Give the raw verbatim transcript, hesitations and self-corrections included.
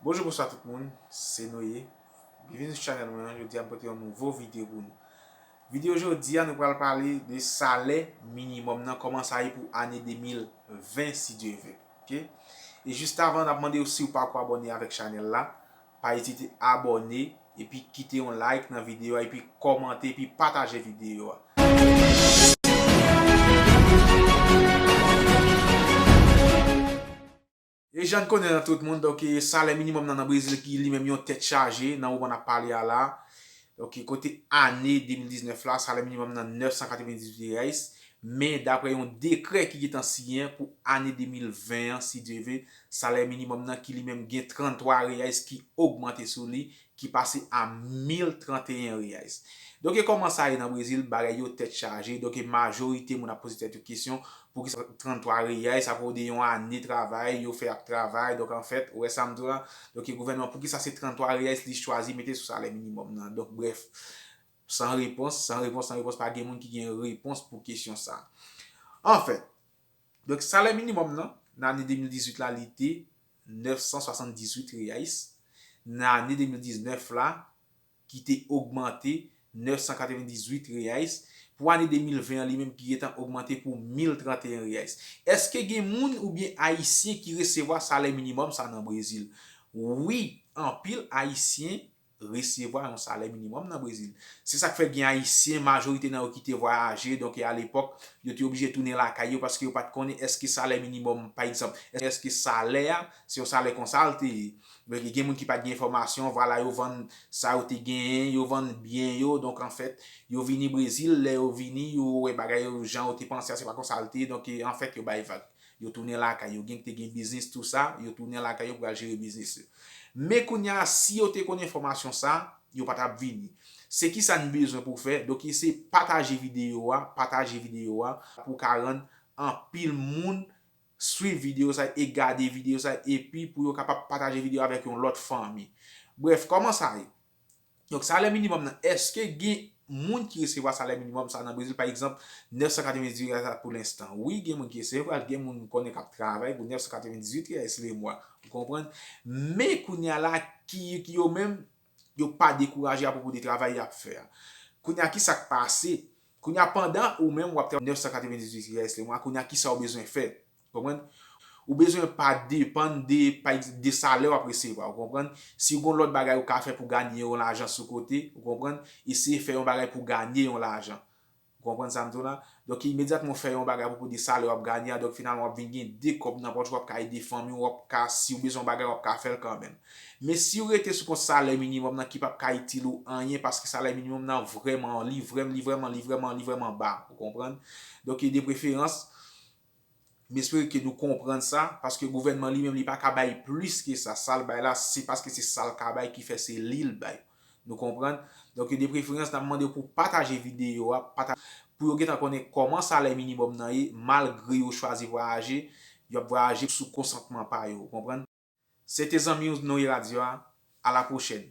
Bonjou, bonswa tout moun, se Noye. Byenvini sou chanèl mwen an. Jodi a, m pote yon nouvo videyo pou nou. Videyo jodi a, nou pral pale de salè minimòm nan, kòman sa ye pou ane de mil ven, si Dye vle. Oke? E jis avan, n ap mande w, si w pako abòne avèk chanèl la, pa ezite abòne, epi kite yon like nan videyo a, epi kòmante, epi pataje videyo a. E jan n konnen nan tout moun, donk, e, salè minimòm nan, nan Brezil ki li menm yon tèt chaje nan moman n ap pale a la. Donk, e, kote ane de mil diznèf la, salè minimòm nan nèf san katrevendizuit reais. Men, daprè yon dekrè ki gentan siyen pou ane de mil ven an, si Dye vle, salè minimòm nan ki li menm gen tranntwa reais ki ogmante sou li, ki pase a mil tranteyen reais. Donk, e kòman sa ye nan Brezil, bagay yo tèt chaje. Donk, e majorite moun ap poze tèt yo kesyon, poukisa tranntwa reais, apre w de yon ane travay, yo fè ap travay. Donk, anfèt, ou wè sa m di w la? Donk, e gouvènman, poukisa se tranntwa reais li chwazi mete sou salè minimòm nan? Donk, brèf, san repons, san repons, san repons, pa gen moun ki gen repons pou kesyon sa. Anfèt, donk, salè minimòm nan, nan ane de mil dizuit la, li te nèf san swasanndizuit reais. Nan ane de mil diznèf la, ki te ogmante nèf san katrevendizuit reais. Pou ane de mil ven an, li menm ki gentan ogmante pou mil tranteyen reais. Èske gen moun oubyen Ayisyen ki resevwa salè minimòm sa nan Brezil? Wi, anpil Ayisyen resevwa yon salè minimòm nan Brezil. Se sa k fè gen Ayisyen, majorite nan yo ki te vwayaje, donk, e alepòk, yo te oblije tounen lakay yo paske yo pa t konnen èske salè minimòm, pa egzanp, èske salè a, se yon salè konsa l te ye. Donk, gen moun ki pa t gen enfòmasyon, vwala, yo vann sa yo te genyen, yo vann byen yo, donk, anfèt, yo vini Brezil, lè yo vini, yo wè bagay yo, jan yo te panse a, se pa konsa l te ye, donk, e, anfèt, yo bay vag. Yo tounen lakay yo, gen ki te gen biznis, tou sa, yo tounen lakay yo pou al jere biznis yo. Men kounye a, si yo te konn enfòmasyon sa, yo pa t ap vini. Se ki sa n bezwen pou fè? Donk, se pataje videyo a, pataje videyo a, pou ka rann anpil moun swiv videyo sa e gade videyo sa, epi pou yo kapab pataje videyo avèk yon lòt fanmi. Brèf, kòman sa ye? Donk, salè minimòm nan, èske gen moun ki resevwa salè minimòm sa nan Brezil, pa egzanp, nèf san katrevendizuit reais pou lenstan? Wi, gen moun ki resevwa l, gen moun m konnen k ap travay pou nèf san katrevendizuit reais le mwa. Ou konprann? Men kounye a la, ki, ki yo menm, yo pa dekouraje apwopo de travay y ap fè a. Kounye a, ki sa k pase? Kounye a, pandan ou menm w ap travay nèf san katrevendizuit reais le mwa, kounye a, ki sa w bezwen fè? Ou konprann? Ou bezwen pa depann de, pa egz-, de salè w ap resevwa, ou konprann? Si w gen lòt bagay ou ka fè pou ganye yon lajan sou kote, ou konprann? Eseye fè yon bagay pou ganye yon lajan. Ou konprann sa m di w la? Donk, imedyatman w fè yon bagay apwopo de salè w ap ganye a, donk, finalman, w ap vin gen de kòb nan pòch, w ap ka ede fanmi w, w ap ka, si w bezwen yon bagay, w ap ka fè l kanmenm. Men si w rete sou kont salè minimòm nan ki p ap ka itil ou anyen, paske salè minimòm nan vrèman, li vrèm-, li vrèman, li vrèman, li vrèman ba, ou konprann? Donk, de preferans, m espere ke nou konprann sa, paske gouvènman li menm, li pa ka bay plis ke sa. Sa l bay la, se paske se sa l ka bay ki fè se li l bay. Nou konprann? Donk, de preferans, n ap mande w pou pataje videyo a, pata-, pou yo gentan konnen kòman salè minimòm nan ye, malgre yo chwazi vwayaje, y ap vwayaje sou konsantman pa yo, ou konprann? Se te zanmi w Noye Radyo a, a la pwochèn.